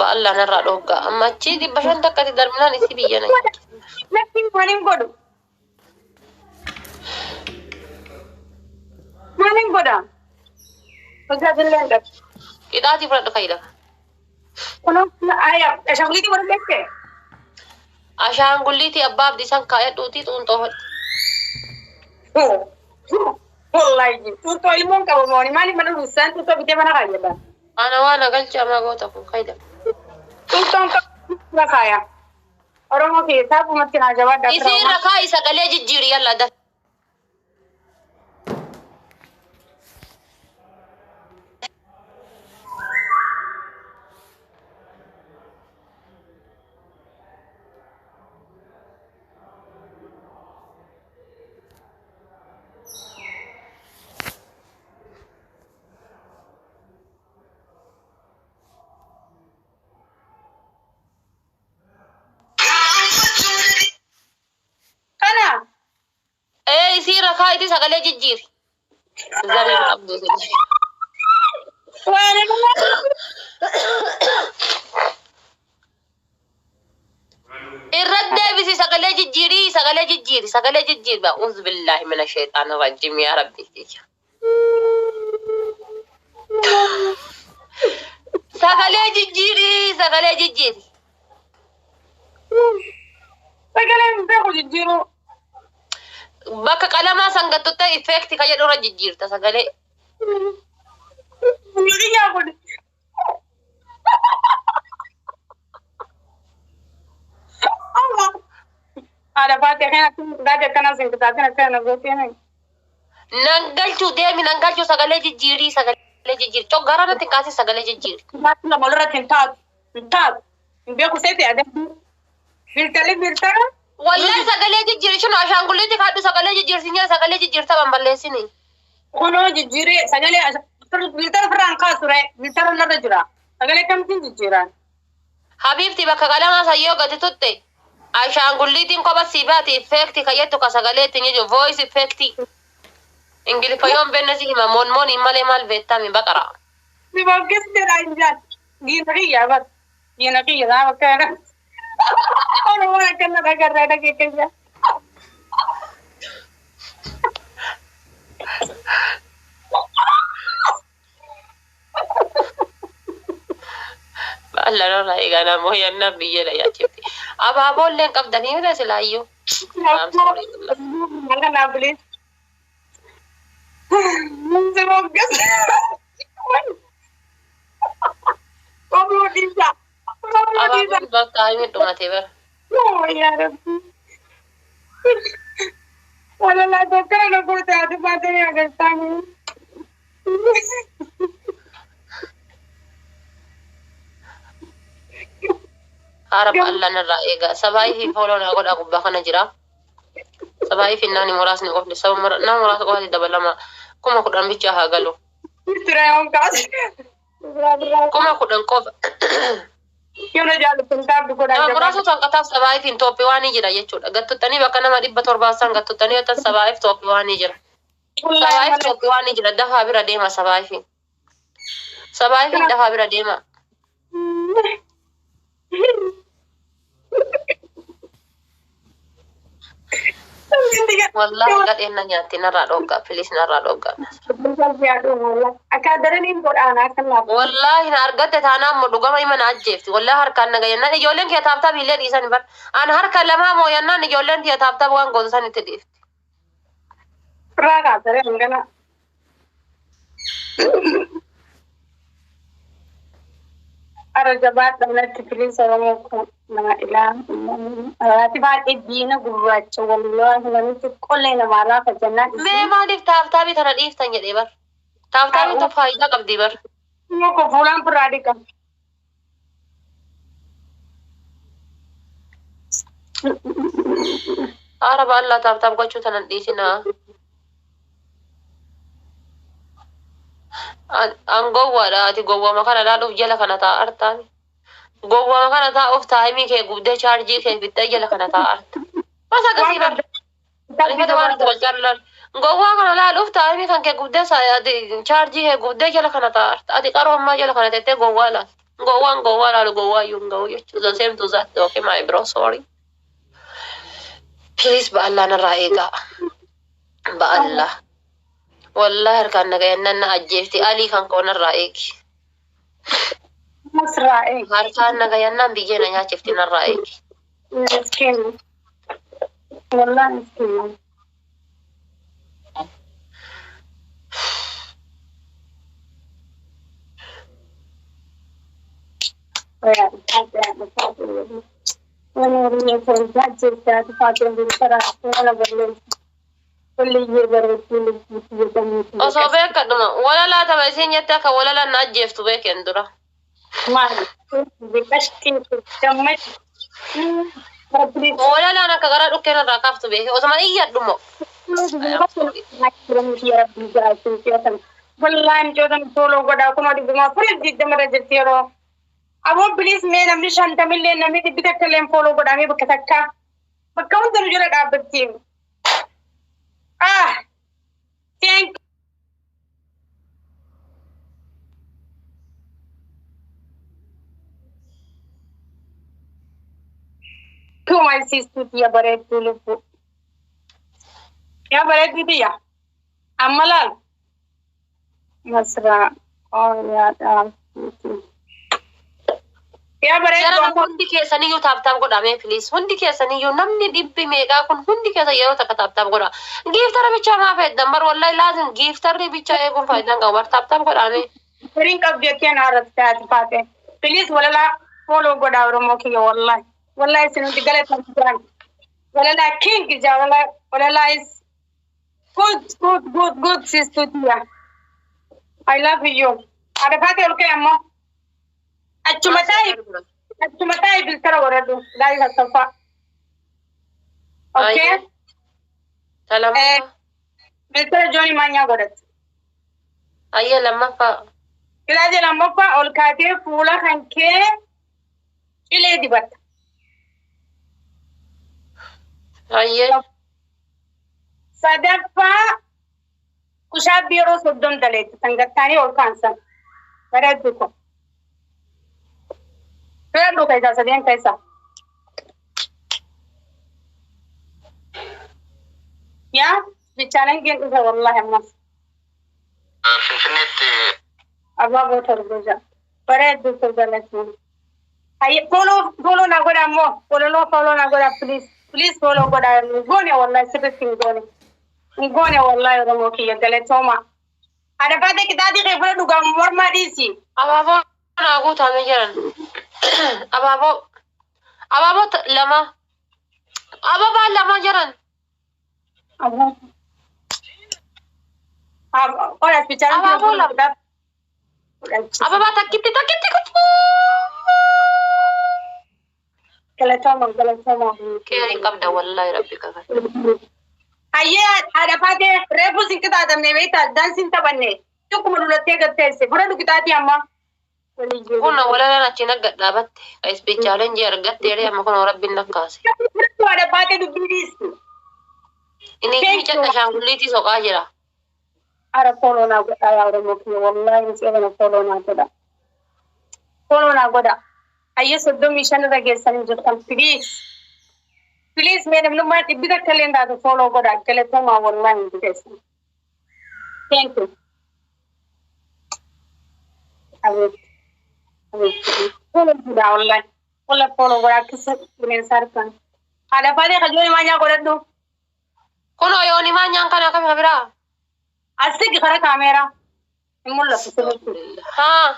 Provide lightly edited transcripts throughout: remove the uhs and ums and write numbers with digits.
Ba'allaa narraa dhooggaa. Amma achii 500 takkatti darbinaan isii biyya na nyaachisa. Lakki maaliin godhu? Maaliin godha? Hojii illee hin qabu. Qixaatii fudhadhu ka'i lafa. Kunoo ayyaa ashaanguliitii godhu beektee? Ashaangulliitii abbaa abdii san kaayadhuutii xuunxoo hodhi. Wallahi xuuxoo ilmoon qaba mooni maaliif mana ruusaan xuuxoo bitee mana kaayyadha. Ana waan na galche amaa goota kun ka'i lafa. Xuuxoon qaba kaaya. Oromoo keessaa dhumatti naa jabaadha. Isii irra kaa'i sagalee jijjiiri yalla daf. Kana Ee isii irra kaa'itii sagalee jijjiiri. Zariin qabdu isin. waan Irra deebisi sagalee jijjiirii sagalee jijjiiri sagalee jijjiiri. A'uuzu billaahi mina sheexaana rajiim yaa rabbi kiyya. Sagalee jijjiirii sagalee jijjiiri. Sagalee hin beeku jijjiiruu. Bakka qalamaa san gattuttee effeekti ka jedhu irra jijjiirta sagalee. Biyya kun. Haadha baatee kana baatee akkana sin kitaatin akkana gootee. Nan galchuu deemi nan galchuu sagalee jijjiirii sagalee jijjiiri. Coggaara natti hin kaasin sagalee jijjiiri. Baatee lama walirratti hin taatu. Hin taatu. Hin beeku seeti adabbii. Filtali filtara. Wallahi sagalee jijjiiri shino ashaangulliitti kaadhu sagalee jijjiirsi nyaa sagalee jijjiirta ban balleessini. Kunoo jijjiiree sagalee filtara ofirraan kaasu ree filtara narra jira. Sagalee kamtiin jijjiiraan? Habiibti bakka qalamaa san yoo gadi tutte ashaangulliitiin kopha sii baati effeekti ka jettu ka sagalee ittiin jiru voice effeekti. Ingiliffa yoon beenne si hima moon mooniin malee maal beektami baqara. Si boqqiste dha hin jaan. Diina kiyya bar. Diina kiyya naa bakka kana. Oromoon akkana dhagarraa dhageekkeessa. Baalla narraa eegaa namoo yannaa biyya na yaachifti. Abaaboollee hin qabdanii miti silaayyuu. I'm sorry. Maal kanaaf bilis. Si boqqiste. Obbo Dhiisa. Obbo Dhiisa. Abaaboon bakka himi dhumate bara. Oh, yaa Rabbi. Walalaa tokko na goota ati baatanii agartaanii. Haara Allah narraa eegaa. Sabaayii fi fooloo naa godhaa gubbaa kana jira. Sabaayii fi namni muraasni qofni saba nama muraasa qofatti dabalama. 10,000 bichaa haa galu. Ture yoon kaase. Biraa biraa. 10,000 qofa. Yoo na jaallattan taabbi godhaa Nama jabaa. muraasa hanqataaf sabaayii fi toophii waan jira jechuudha. Gattuttanii bakka nama 700 san gattuttanii yoo ta'an sabaayii fi toophii waan jira. Sabaayii fi toophii waan jira. Dafaa bira deema sabaayii fi. Sabaayii fi dafaa bira deema. Wallaahi gadheen na nyaatti narraa dhoggaa. Piliis narraa dhoggaa. Akka daraniin godhaan akka naaf. Wallaahi na argatte taanaan immoo dhugama hima na ajjeefti. Wallaahi harkaan na gayyannaan ijoolleen kee taaptaap illee dhiisan bar. An harka lamaa mooyannaan ijoolleen tiyya taaptaap waan gootu san itti dhiifti. Irraa kaasaree hangana. Ara jabaadha natti filiis Oromoo kun nama ilaa. Ati baay'ee diina gurraacha wallaahi namichi qollee namaa raafa jennaan. Mee maaliif taaptaabii tana dhiiftan jedhee bar. Taaptaabiin tun faayidaa qabdi bar. Muka fuulaan birraa dhiqa. Haara baallaa taaptaap gochuu tana hin dhiisinaa. An gowwaadha ati gowwama kana laaluuf jala kana taa'artaa. Gowwama kana taa'uuf taayimii kee gubdee chaarjii kee fixxee jala kana taa'arta. Bas akkasii bar. Ariifata waan itti wal caallaan. Gowwaa kana laaluuf taayimii kan kee gubdee chaarjii kee gubdee jala kana taa'arta. Ati qaroo ammaa jala kana teettee gowwaa laalta. Gowwaan gowwaa laalu gowwaa iyyuu hin ga'u jechuudha. The same to that. Okay, my bro, sorry. Please ba'allaa narraa eegaa. Ba'allaa. Wallahi harkaan nagayannaan na ajjeefti. Alii kan koo narraa eegi. Masraa eegi. Harkaan nagayannaan biyyee na nyaachifti narraa eegi. Miskiina. Wallahi miskiina. Osoo beekadhuma walalaa tama isiin jette akka walalaan na ajjeeftu beekeen dura. Walalaan akka gara dhukkeen irraa kaaftu beeke osuma iyyadhumo. Wallahi micoota follow godhaa 420,000 jirti yeroo. Aboo please mee namni 50 illee namni 100 illee follow godhaa mee bakka takka. Bakka hunda nu jala dhaabbatti. Ah! Thank you my sister tiyya bareedduu lubbuu. Yaa bareedduu tiyya. Amma laal. Masraa. Oh yaadhaa. Yaa bareedduu Jarana ammoo. Hundi keessaniyyuu tap tap godhamee please. Hundi keessaniyyuu namni dhibbi meeqaa kun hundi keessa yeroo takka tap tap godha. Giftara bichaa maa fayyadam bar wallahi laazim giftarri bichaa eeguun faayidaan qabu bar tap tap godhamee. Firiin qabdu jettee na arrabsite ati faate. Please walalaa follow godhaa Oromoo kiyya wallahi. Wallahi isin hundi galatan jiran. Walalaa king jaa walalaa walalaa is good good good good sister tiyya. I love you. Haadha faate ol ka'e ammoo. Achuma taa'i filtera godhadhu. Laayii sassaffaa. Okay? Ta lammaffaa. Filtera Jooni Maanyaa godhatu. Ayya lammaffaa. Filaatee lammaffaa ol kaatee fuula kan kee cilee dibatta. Ayyee. Sadaffaa kushaabbii yeroo 30 daleetti sangattaanii ol kaansan. Bareeddu ko. Filadhu keessaa sadeen keessaa. Yaa bichaaleen geen dhufe wallahi ammas. Finfinneetti Abaaboo torboja. Bareeddu ko galatuma. Hayye follow follow na godha ammoo follow follow na godha please please follow godha hin goone wallahi sirriitti hin goone. Hin goone wallahi Oromoo kiyya galatooma. Haadha faatee qixaatii kee fudhadhu gaa mormaa dhiisi. Abaaboo naa guutamee jiran. Abaaboo. Abaaboo lama. Ababaa lama jiran. Qolas bichaaleen Abaaboo lama. Ababaa takkitti takkitti kufu. Galatooma galatooma. Keerii qabda wallahi rabbi kakate. Hayyee haadha faatee reefu sin qixaatamne beektaa daansiin taphanne tokkuma dulattee gatteesse fudhadhu qixaatii amma. Kun walalaan achi nagga dhaabatte. Isbichaaleen jee argatte amma kun rabbiin nakkaase. Fudhadhu haadha faatee dubbii dhiisi. Inni miicadha ashaangulliitii soqaa jira. Ara follow naa godhaa yaa Oromoo kiyya wallahi micee kana follow naa godha. Follow naa godha. Hayyee 35 irra geessanii jirtan please. Please mee namnummaan 100 illee hin taatu follow godha galatoomaa wallahi hin geessan. Thank you. Abeet. Abeet. Follow godhaa wallahi. Wallahi follow godhaa akkasa bineensa harkaan. Haadha faatee kajooni maanyaa godhadhu. Kunoo yooni maanyaan kana akkami biraa? Asii kara kaameeraa. Hin mul'atu sirriitti. Haa.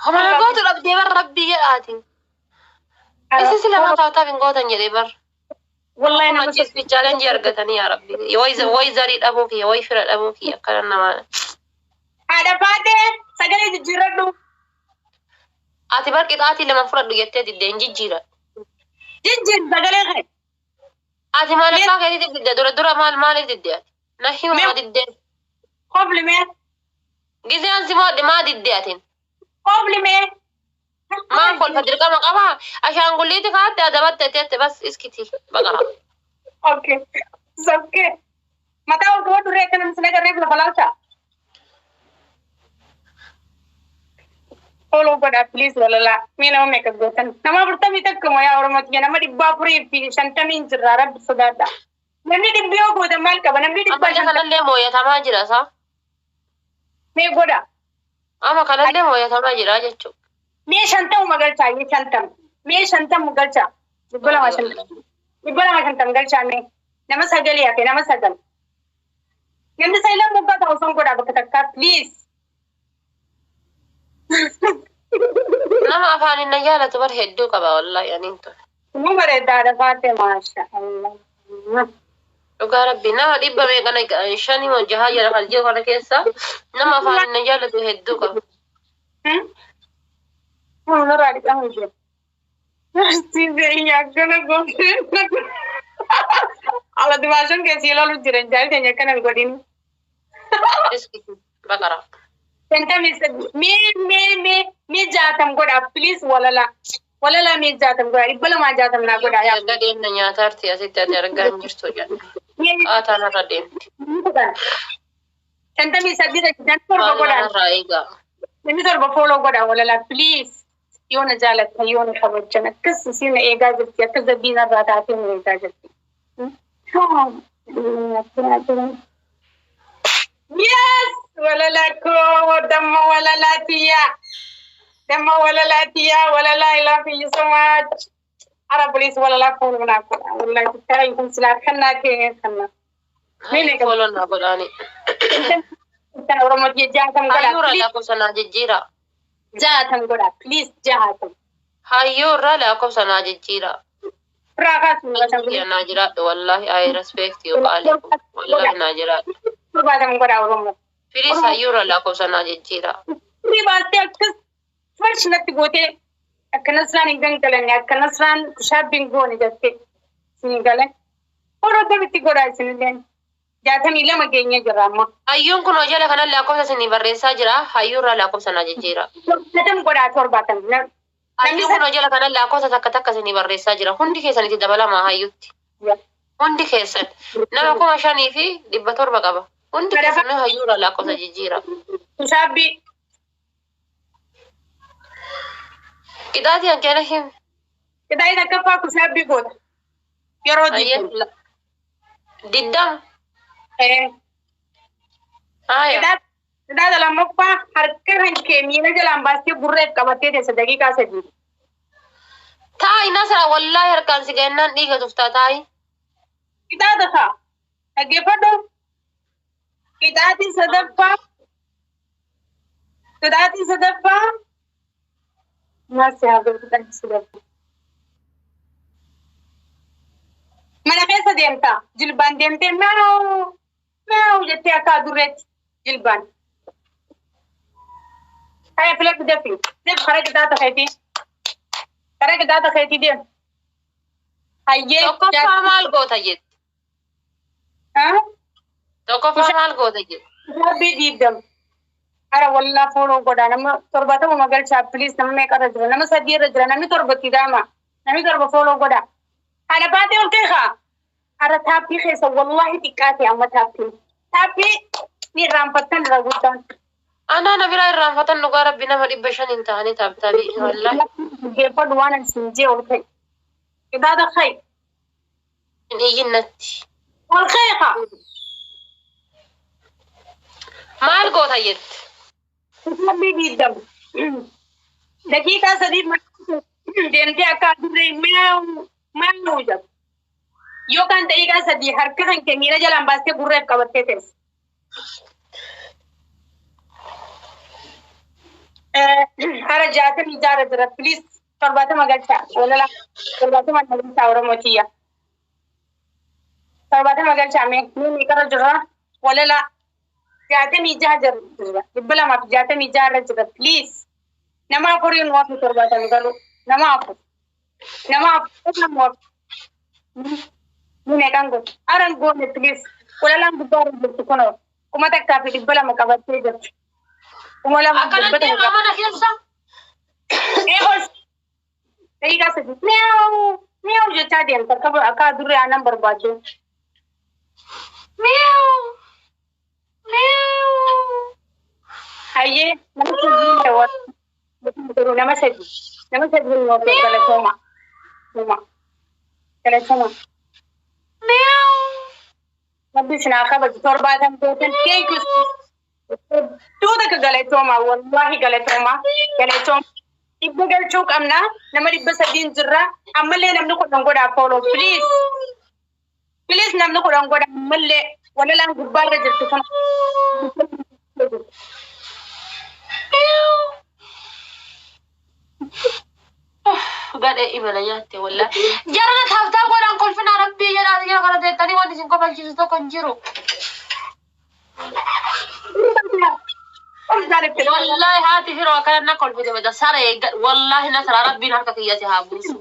Homa gootu dhabdee bar rabbii jedhaati. Isin sila mataa taaf hin gootan jedhee bar. Wallahi nama Achiis bichaaleen jee argatanii yaa rabbi. Way zarii dhabuu kiyya, way fira dhabuu kiyya akkana namaa. Haadha faatee sagalee jijjiirradhu. Ati bar qixaatii lama fudhadhu jettee diddee hin jijjiira. Jijjiir sagalee kee. Ati maal abbaa keetiitiif didde dura dura maal maaliif didde ati? Na hima maa diddee? Kofli mee. Gizee ansi moodhe maa diddee atin? Kofli mee. Maan kolfa dirqama qabaa? Ashaangulliiti kaatte adabatte teette bas iskiti baqara. Okay. It's okay. Mataa ol qabadhu ree akka namni sin agarreef lafa laalta. Follow godhaa please walalaa. Mee nama meeqa gootan? Nama 41 moo yaa Oromoo tiyya, nama 450n jirra, rabbi sodaadha. Namni 100 yoo gootan maal qaba? Namni Amma dhibbaa illee shantama kanallee mooyatamaa jira isaa. Mee godha. Amma kanallee mooyatamaa jira jechuudha. Mee 50 galchaa, mee 50. Mee 50 galchaa. 250. 250 galchaa mee. Nama sagalii hafe, nama sagal. Namni sagal moggaa ta'u osoo godhaa bakka takkaa please. Nama afaan hin jaalatu bar hedduu qaba wallahi aniin tun. Nu bareedaadha faate, maasha Allah. Dhugaa rabbi, nama dhibba meeqana shanii moo jahaa jira kan jiru kana keessa nama afaan hin jaalatu hedduu qaba. Nurraa dhiqamu jiru. Siisee akkana gootee. Ala dibaashoon keessi ilaalu jiran jaalli keenya akkana hin godhin. Baqara. 53, mee mee mee mee 60 godhaa please walalaa. Walalaa, mee 60 godhaa, 260 naa godhaa yaa. Gadeen na nyaata arti asitti ati argaa hin jirtu jedha. Mee Qaataan irra deemti. 10. 58, 7 Maal godhaa. irraa eegaa. Namni torba follow godhaa walalaa please. Yoo na jaalatta, yoo na kabajjan, akkas isiin na eegaa jirti, akka zabbiin irraa taatee na eegaa jirti. Yes! Walalaa koo, damma walalaa tiyya. Damma walalaa tiyya, walalaa, I love you so much. Ara please walalaa follow naa godha. Wallahi taa'in kun silaa kannaa kee kannaa. Mee Follow naa godhaani. Kan Oromoo tiyya, 60 godhaa. Hayyuu irraa Please lakkoofsa naa jijjiira. 60 godhaa. Please 60. Hayyuu irraa lakkoofsa naa jijjiira. Irraa kaasuu nu Biyya naa jiraadhu wallahi, I respect you qaali. Wallahi naa jiraadhu. 70 godhaa Oromoo. Please hayyuu irraa lakkoofsa naa jijjiira. Firii baastee akkas fresh natti gootee, akka Nasraan hin gangalanne, akka Nasraan shaabbiin goone jettee isin galan. Follow akkamitti godhaa isinilleen. 62 geenye jira amma. Hayyuun kun jala kanan lakkoofsa isinii barreessaa jira. Hayyuu irraa lakkoofsa naa jijjiira. 70 godhaa, 70. Namni Hayyuun kun jala kanan lakkoofsa takka takka isinii barreessaa jira. Hundi keessan itti dabalamaa hayyutti. Hundi keessan nama 5700 qaba. Hundi keessan hayyuu irraa lakkoofsa jijjiira. Shaabbii. Qixaatii hanqina himi. Qixaatii takkaffaa kushaabbii goota. Yeroo 20. 20. Haaya. Qixaata lammaffaa harka kan kee miila jalaan baastee gurreef qabattee teessa daqiiqaa 3. Taa'i Nasra, wallaahi harkaan si ga'ennaan dhiiga tuftaa, taa'i. Qixaata kaa. Dhaggeeffadhu. Qixaatii sadaffaa. Qixaatii sadaffaa. Maal si haa godhu qixaatii sadaffaa? Mana keessa deemtaa. Jilbaan deemtee meow meow jettee akka adurreetti jilbaan. Haya, filadhu, dafi. Deef karaa qixaata keetii. Karaa qixaata keetii deem. Hayyee. Tokkoffaa maal goota jetti? Tokkoffaa maal goota jetti? Rabbii 20. Ara wallaa follow godhaa, nama 70 galchaa please. Nama meeqa irra jira? Nama sadii irra jira. Namni torba itti daama. Namni torba follow godhaa. Kana baatee ol ka'e. Ara taappii keessa wallahi xiqqaate amma taappiin. Taappii ni irraanfattan irra guddaan. Anaa na biraa irraanfatan, dhugaa rabbi, nama 500 hin ta'anii taaptaabii wallahi. Geeffadhu waan ani siin jee, ol ka'e. Qixaata ka'i. Hin iyyinnatti. Ol ka'e kaa. Maal goota jetti? Rabbii 20. Daqiiqaa 3 deemtee akka adurree meow meow jedhu. Yookaan daqiiqaa 3 harka kan kee miila jalaan baastee gurreef qabattee teessa. Hara 66 jira please, 70 galchaa walala, 70 galchaa Oromoo tiyya. 70 galchaa mee, mee meeqarra jirra walala? 66 jira, 266 irra jira please. Nama afurii nu hafu 70 galu, nama afur, nama afur nama afur. Ni meeqan godhu aran goone please. Walalaan gubbaa irra jirtu kunoo 1200 qabattee jirti. 2000 Akkana 100 deemaa mana keessa. Ee, ol daqiiqaa 3 meow meow jechaa deemta akka adurree aannan barbaaddu. Meow. Meow. Hayyee, nama sadii. Nama sadi. Nama sadi galatooma. Galatooma. Rabbi isin haa kabaju 70 gootan. Thank you. Tuuta ka galatooma, wallahi galatooma. Galatooma. 100 galchuu qabna. Nama 300n jirra. Ammallee namni 10 godhaa follow, please. Please, namni 10 godha ammallee, walalaan gubbaarra jirtu kun. Gadhee imala nyaatte wallahi. Jarana tap tap godhaan kolfinaa rabbii jedhaa jira kana teettanii wanti isin kofalchiisu tokko hin jiru. Wallahi haati firoo akkana na kolfite bada saree, wallahi nasra rabbiin harka kiyyati haa buusu.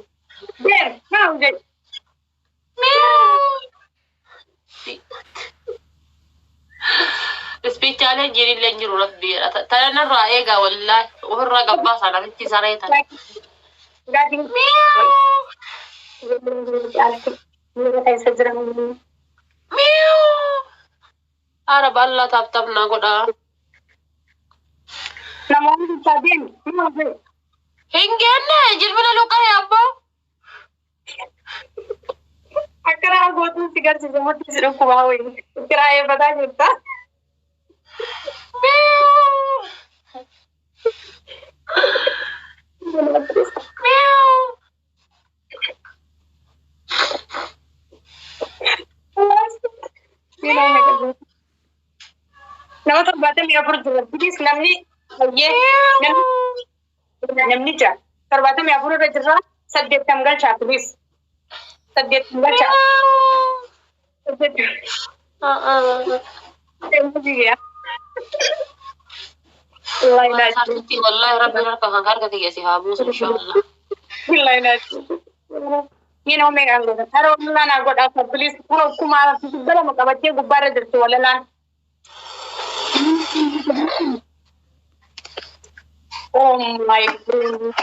Deem, haa jedhu. Ispichaalee jirillee hin jiru rabbii jedha. Tanarraa eegaa wallahi ofirraa gabbaasaa namichi saree tana. Dhugaatiin keessa jiran. Ara bal'aa tap tap na godhaa. Namoonni bitaa deemu. Hin geenne jilbina luqqa'e abboo. Akka naa gootuun si garsiise murtii si dhukkubaa wayii. Kiraayeffataa jirta. Miau. Miau. Nama 74 jira. Bilis namni baay'ee namni jira. 74 irra jirra. 80 galchaa, please. 80 galchaa. 80. Wallahi naati. Wallahi rabbiin harka kan harka kiyya si haa buusu inshallah. Wallahi naati. Ni nama meeqaan godhan? Hara wallaan naa godhaa, please. Kun akkuma 200 qabattee gubbaarra jirti walalaan. Oh my goodness.